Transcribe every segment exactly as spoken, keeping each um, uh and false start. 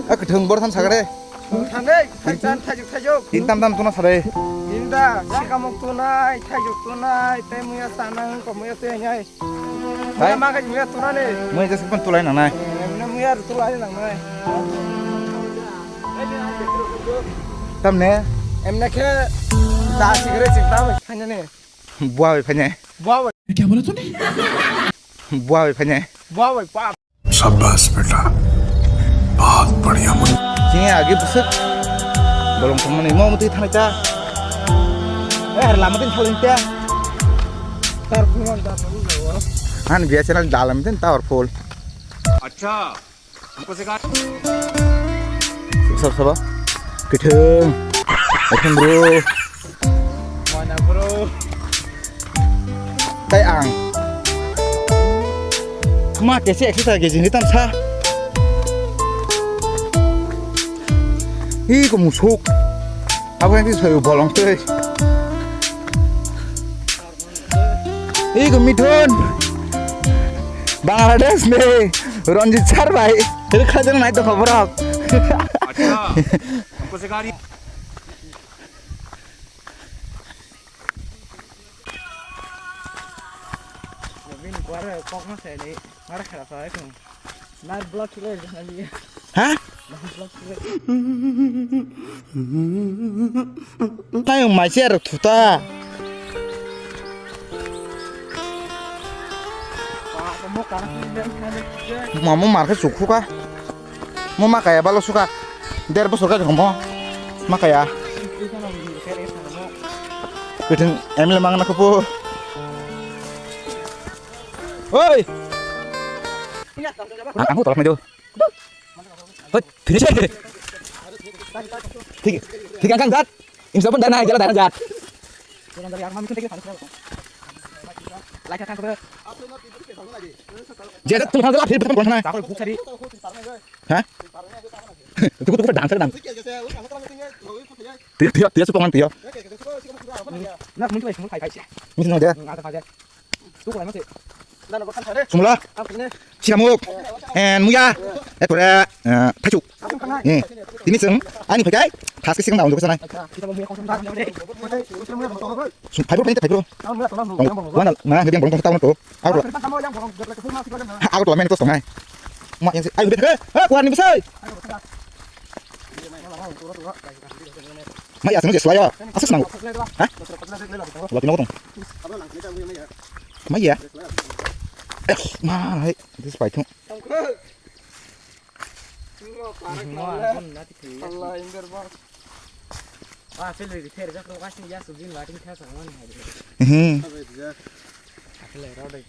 A kwthwng bor than sagre. Thanai, thanai, thajuk, thajuk. Tin tam tam tuna sare. Inda, sikamuk tunai, thajuk tunai, tei muya sana hwnkha muya tei nai. Hai? Muya makai muya tunani. Muya jas pun tulai nangnai. Emne muya tulai nangnai. Tamne? Emne khe da sigre chingta bai phanyane. Bua bai phanyane. Bua bai. Kya bola tune? Bua bai phanyane. Bua bai pa. शाबाश बेटा, बहुत बढ़िया Munna. Chini agi bwswk bolong tongmani mo mutwi thanai ta. Eh, har lama din thalin ta. Tar phulman da thalu jago. Han biya channel dalam din ta or phul. Acha, hamko sikha. Sab sab. Kithung. Kithung bro. Mana bro. Tai ang. Kma kese exercise ge jini tam sa. Ih, ko musuk. Abo yang ti sayu bolong tei. Ih, ko Mithun. Bangladesh ni Ranjit sir bai. Ri khajan nai to khobor. Acha. Hamko sikha. Bini kuar kokno se ni ngara khera sa ekung. Nar block kilo jana liya. Ha? Nar block kilo. Tayo mai se rok thuta. Mamo mar khe chukhuka. Mo ma kaya balo suka. Der bosor ka mo. Ma kaya. Ketheng M L A mangna khupu. Oi. Ang, ang tolak medo. Hoi, finish. Thik, thik ang kang jat. Insa pun dana jala dana jat. Jada tum khang jala phir phir khang na. Takoi buk sari. Ha? Tuku tuku dance dance. Tiya tiya tiya supang tiya. Na mun tu ai mun kai kai. Mun tu na dia. Ngata kai. Sumula, sikamuk, and muya, eh, pura, eh, thachu. Eh, tini seng, ani phakai, khas ke sikang daun sanai. Sum, phai bro, phai bro. Wana, na, hediang bolong tong taun to. Aku. Ha, aku to main to sangai. Ma yang si, ayo bet ke. Ha, kuan ni besai. Ma ya seno je selai ya. Asas nang. Ha? Lagi nang tong. Ma ya. Eh, ma, hai, this fight. Hmm.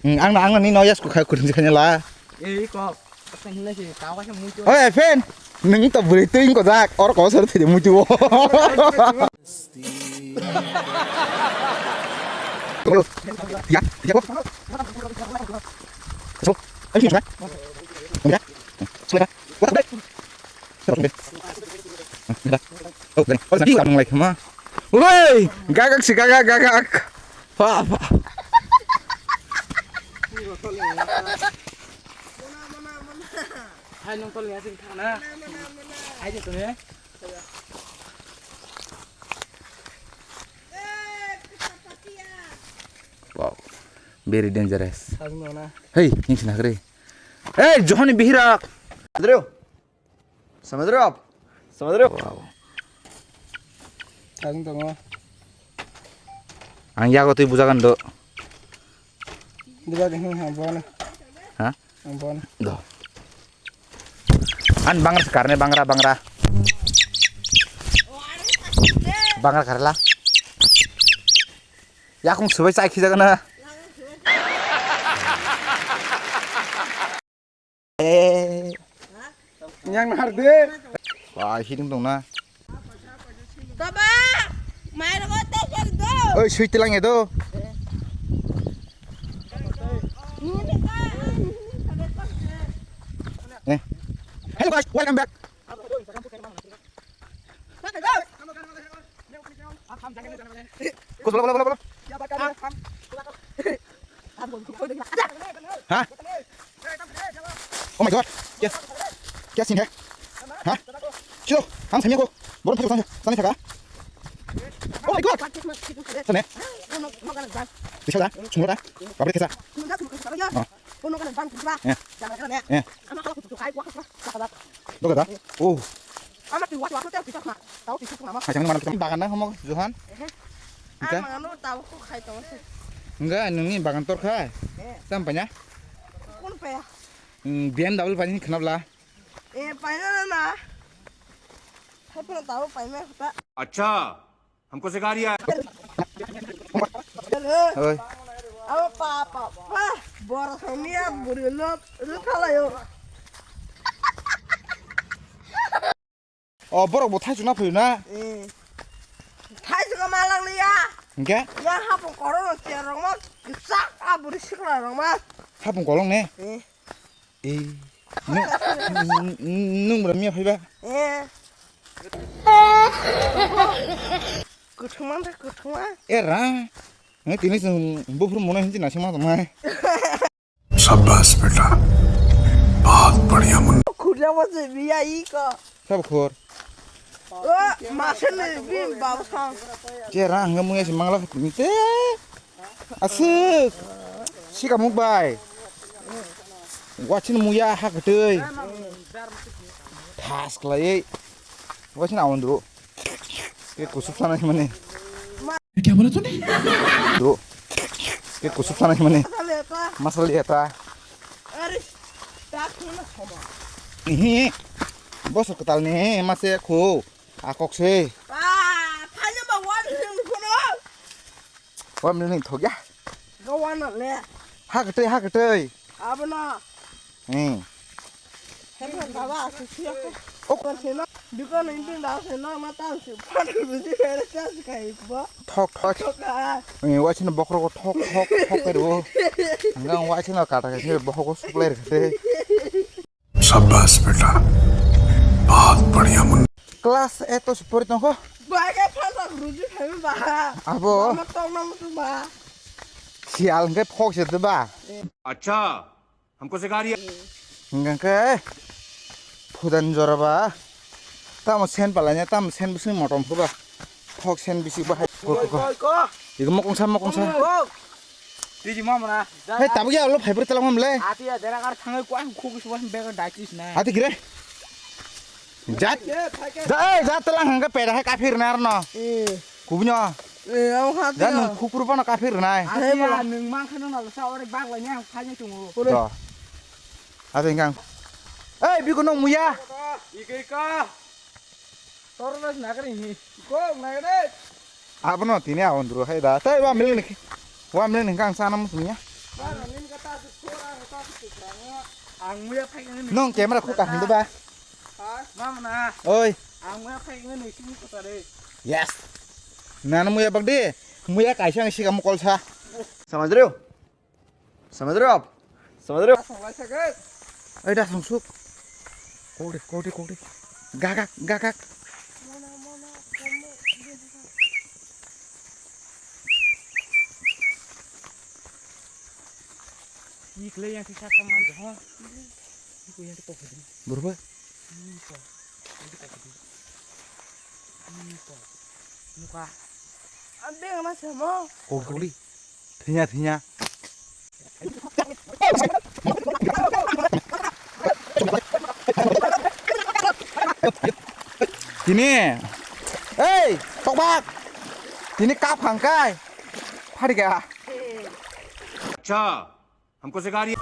Hmm, ang na, ang na ni noyas ku khai kurang kanya la. Oi, Fen, nung to buri tu ingko jak, or ko sor thidi mutu. Ya, ya ko. So, ayo sini. Ya. Sudah. What the? Terus deh. Nah, dah. Oh, deh. Oh, nanti kamu lagi sama. Woi, gagak si gagak gagak. Pa pa. Hai nung tol ni asing thang na. Hai je tu ne. Wow. Very dangerous. Hey, ini sini kiri. Hey, Johani Bihira. Adrio. Samudra, Samudra. Wow. Ang tongo. Ang yago twi bujagan do. Bujagan, hmm, ha, buana. Ha? Ang buana. Do. An bangra sekarne, bangra, bangra. Bangra karla. Yakung subai chai khijagan na. Eh. Yang nahar de. Wah, hidung dong na. Baba, mai rogo te kel do. Oi, sui tilang edo. Eh. Hello guys, welcome back. कुछ बोलो, बोलो, बोलो, बोलो। हाँ? Oh my God, क्या, क्या scene है? Ha? Sio, ang sami ko. Borok thaksa sani saka. Oh my God. Sane. Bisa da, sungro da. Babri kesa. Oh. Eh. Eh. Doga da. Oh. Hai, sami mana kita bagan na homo Johan. Enggak. Enggak, nungni bagan tor khai. Tam panya. Kun paya. Hmm, B M W pani khnabla. Eh, paina na na. Hai pura tau paina khuta. Acha, hamko sikha riya hai. Oi. Abo pa pa pa. Bor samia buri lo lo khala yo. O borok bo thai chuna phayo na. Eh. Thai chuna malang liya. Hingke? Ya hapung korong cherong ma. Kisak a buri sikla rong ma. Hapung kolong ne? Eh. Eh, nung, nung, nung bwrwi miya phaiba? Eh. Kwthwma da kwthwma. Eh, ra. Nang tini chwng buphuru mono hinwi nasingma tongmai. Shabash beta. Bahut badhiya munna. Khurjama se biya iko. Sabo khor. O, masani bin babasang. Je rang hwnga muya se mangla khatini te. Aswk. Sika muk bai. Watching muya ha kwtwi. Thas khlaiwi. Watching awon dro. Ke kusuk sana mane. Kya bola tune? Dro. Ke kusuk sana mane. Masala liya ta. Are, tak na sama. Ihi. Bosor kwtal ni mase kho. Akok se. Ba, thanya ba wan hing kono. Wan mil ning thok ya. Ga wan le. Ha kwtwi, ha kwtwi. Abono. Hmm. Hebo baba, susiya ko. Ok. Ko sino, dukan ini dah sino mata si. Padu bisi bere kas kai ba. Thok, thok. Thok ah. Eh, wa sino bokrok thok, thok, thok kai ro. Ngang wa sino kata kai sino bokrok suklai rkhe. Shabash beta. Bahut badhiya munna. Class eight to se pori tongkho. Ba ke phasa ruji phai ba. Abo. Ma tong na mutu ba. Sial hwnkhe phok se de ba. Acha, hamko sikha riya. Hwnkhe phudan jora ba. Tamo sen palanya, tamo sen bising motom phuba. Thok sen bisi bahai. Ko, ko, ko. Ko, ko. Igo mokong sa, mokong sa. Ko. Tiji ma mana. Hei, tabuk ya, lo phai bwrwi talang mam le. Ati ya, dera kar thangai ko ang khuk suwa bega daitis na. Ati kire? Jat. Da, eh, jat talang hangka peda hai kafir na arno. Eh. Kubnyo. Eh, ang hati. Dan khuk rupa na kafir na. Ati ya, nung mang khana na sa ore bag la nyang phanya chungu. Do. Ati ngang. Eh, bigo no muya. Ike ka. Torno nagari hi. Kok nagari. Abono tini awon duro hai da. Tai wa miling ni. Wa miling ni kang sana musung ya. Ba no nin kata su sora kata su sora. Ang muya phai ni. Nong camera khu ka hindu ba. Ha? Mama na. Oi. Ang muya phai ni sini kota de. Yes. Nana muya bagdi. Muya kaisa ang sika mukol sa. Samajrio. Samudra. Samudra. Asong lai sagai. Ai da song suk. Kok de, kok de, kok de. Gagak, gagak. Ni kle yang sisa kaman jaha. Ni ko yang ko kedi. Berapa? Ni ko. Ni ko kedi. Ni ko. Muka. Ambe ngama sama. Kok de, kok de. Thinya, thinya. Tini. Hei, tokbak. Tini kap hangkai. Phari ga. Acha, hamko sikha riya.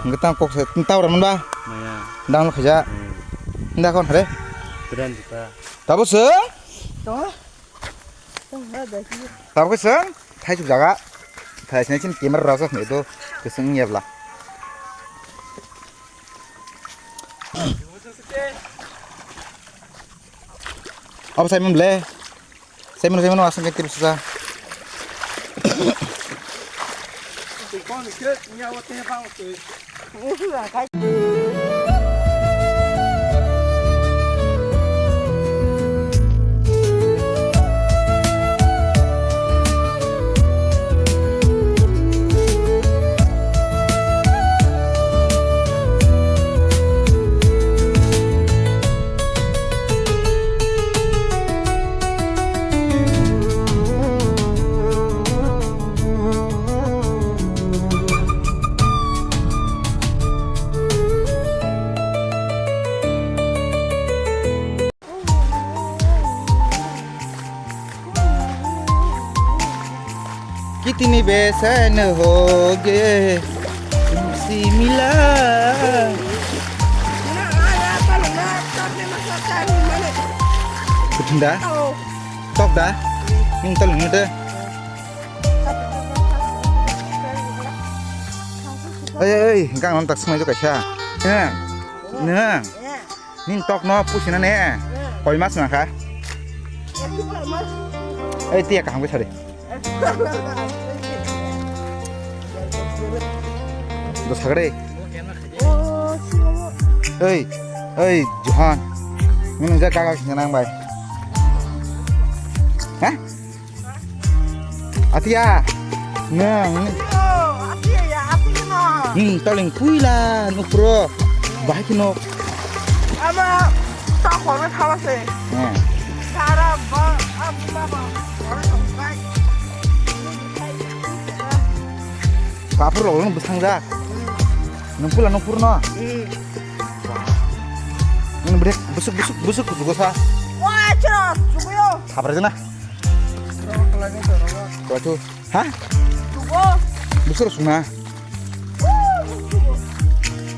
Ngetang kok se tawra manba. Maya. Dang lo khaja. Hmm. Nda kon hare. Tren juta. Tabo se? To. Tabuk khe chwng thaisuk jaga. Thaisnai chini camera rajak hinwi do kwchwng wngya bwla. Abo Simon ble. Simon, Simon aswk khe tibuk susa. Tini bese no hoge tumsi mila. Kuthunda? Tok da? Ning tol nung de. Oi, oi, oi, gang nam tak smai jo kaisa. Nang, nang. Ning tok no pusi na ne. Koi mas na kha? Oi, tiya kaham ke sari. Do sagre. Oi, oi, Johan. Nini ja gaga khinga nang bai. Hah? Atia. Nang. Nini toling puila nukro. Bahai kino. Ama tak kono thawa se. Sara ba, abu ba ba. Kapur rok no bwsang jak. Nung pula nung purno. Nung brek busuk busuk busuk kuchugo sa. Wa chro chuguyo. Thabre jana. Kau tu. Ha? Chugo. Busuk suna.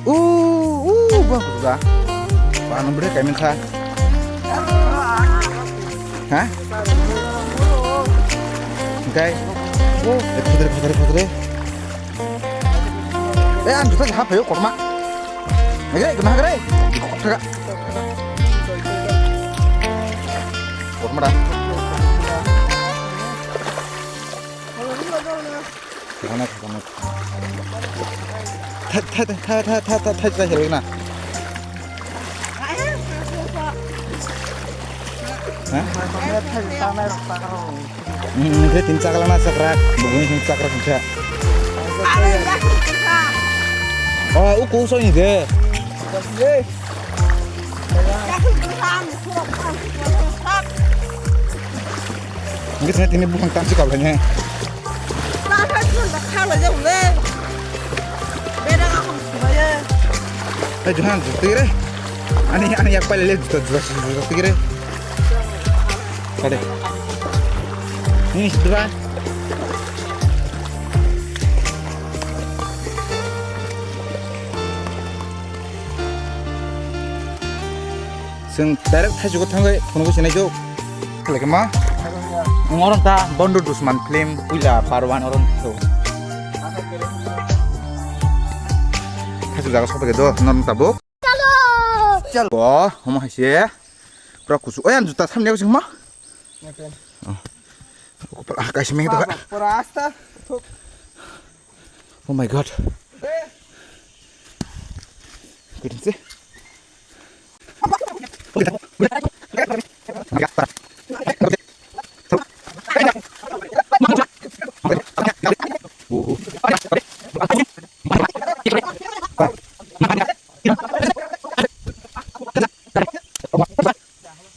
Uh, uh, bang kuchuga. Wa nung brek kaimin sa. Ha? Hingkai. Oh, eh, photo, photo, photo. Eh, ang juta hap hayo korma. Agre, guna agre. Kok kok kok. Korma da. Thai, thai, thai, thai, thai, thai, thai, thai, na. Ha? Nungkhe tin chakla na chakrak, buguni tin chakrak hingkha. Oh, uku usoi ni de. Hingkhe sini tini buphang tamsi kablai ne. Eh, Johan, juta tigre. Ani, ani yak paile le juta, juta, juta tigre. Kade. Ini juta. Chwng direct thaichugo thangwi phunugwi sinai chuk. Khlai khe ma? Ang oron ta Bondu Dusman film puila part one oron to. Thaichuk jaga sophaikhe do, norok tabuk. Chalo! Bo, omo hai se. Pura kusu. Oyan juta samni kusing ma? Oke. Oh. Kaisa meng to. Pura asta. Thuk. Oh my God. Kudin sih.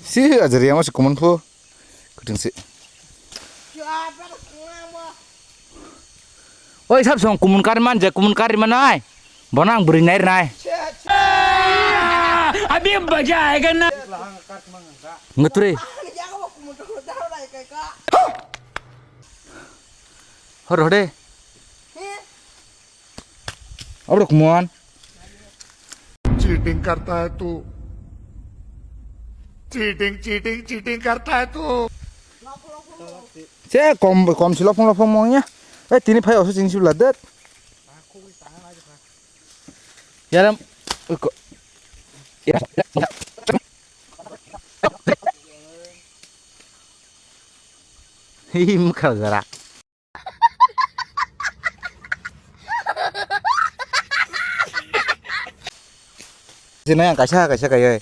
Si ajari ama si kumun phu. Kudin sih. Oi, sab song kumun kari man je, kumun kari manai. Bonang beri nai nai. Abhi maja aayega na. Ngetri. Hor hode. Abro kumun. Cheating karta hai tu. Cheating, cheating, cheating karta hai tu. Se kom, kom si lopong lopong mong ya. Eh, tini phai oso chini sibla det. Yaram. Uko. Hi, mukha jara. Sini yang kaisa, kaisa kaya.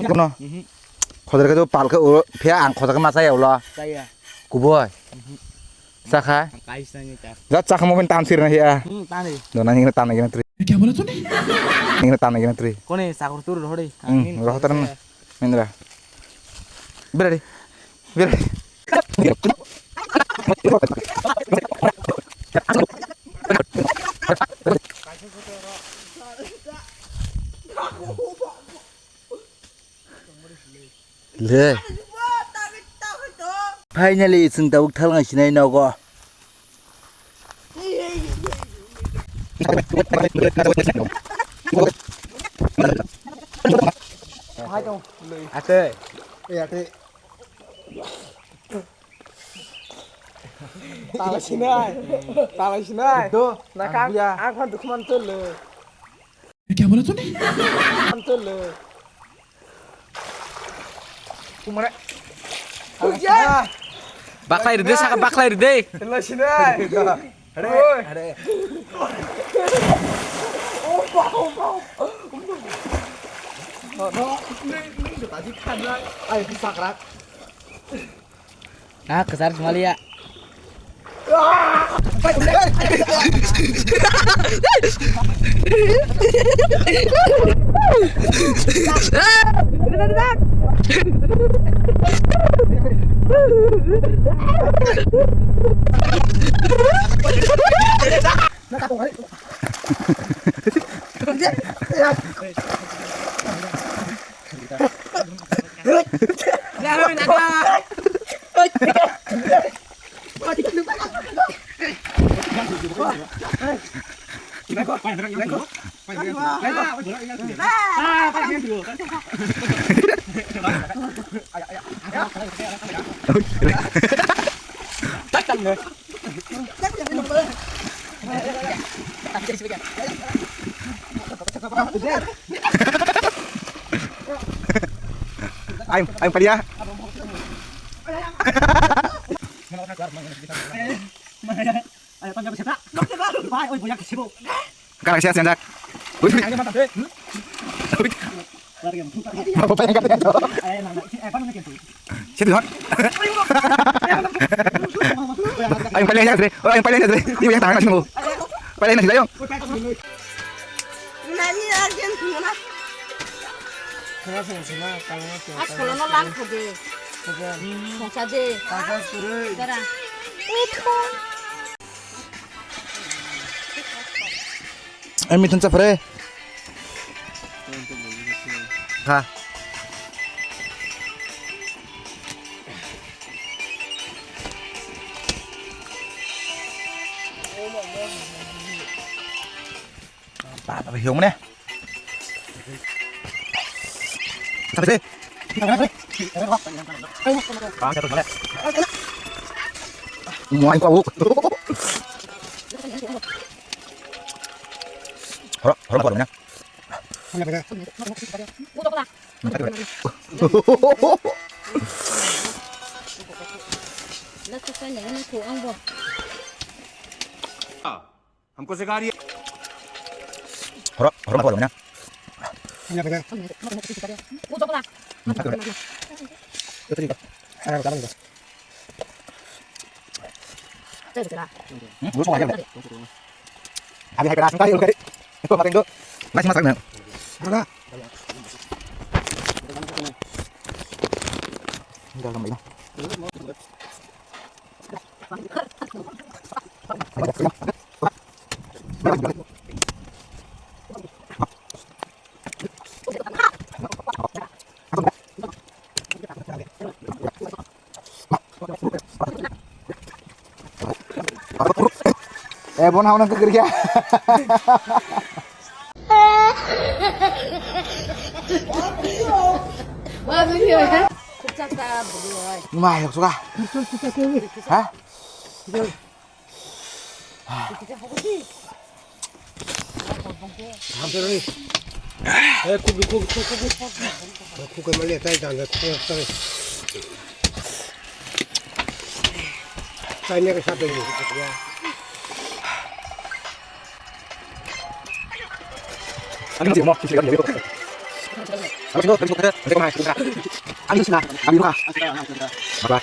Kono. Khojar khe pal khe uro phiya ang khojar khe ma chaya ulo. Chaya. Kuboi. Chakha. Ang kais nani ta. Ja chakha mo ben tam sir na hiya. Hmm, tani. Do nani ngene tani ngene tri. Kya bola tune? Ngene tani ngene tri. Kone sakur tur rohde. Hmm, rohtar na. Mindra. Berari. Berari. Le. Finally, chwng tabuk thalngai sinai nogo. Ate. Ate. Tala sinai. Tala sinai. Do. Nakang, ang buya. Ang khan dukhuman tolo. क्या बोला तूने? Tolo. Kumare. Baklai ride, saka baklai ride. Tala sinai. Hare, hare. Opa, opa. No, no. Ni, ni, tadi kan lah. Ay, sakrak. Ah, kasar Somalia. Ayo, ayo, palia. Kara siya siya jak. Ui. Apa yang kata? Situ hot. Ayo paling aja deh. Oh, ayo paling aja deh. Ini yang tangan sini. Paling aja deh, ayo. Nani arjen sungana. Asolo no lang khode. Songsa de. Dara. Ai mithun chapre. Ha. Ba, ba, hiyo mo ne. Sabi si. Muay ko. Horo, horo ko na. हमको सिखा रही है। Horo, horo, horo, na. Hmm, lu semua aja. Abi hai keras, enggak, enggak. Itu makan dulu. Masih masak, Nang. Ada. Enggak, enggak, enggak. Eh, bon, hau nang kekir ya. Wah, video ya. Pecah tak, bro. Mah, ya suka. Hah? Ani sih mau, sih kan jadi. Ani sih mau, sih kan jadi. Ani sih nah, kami luka. Apa?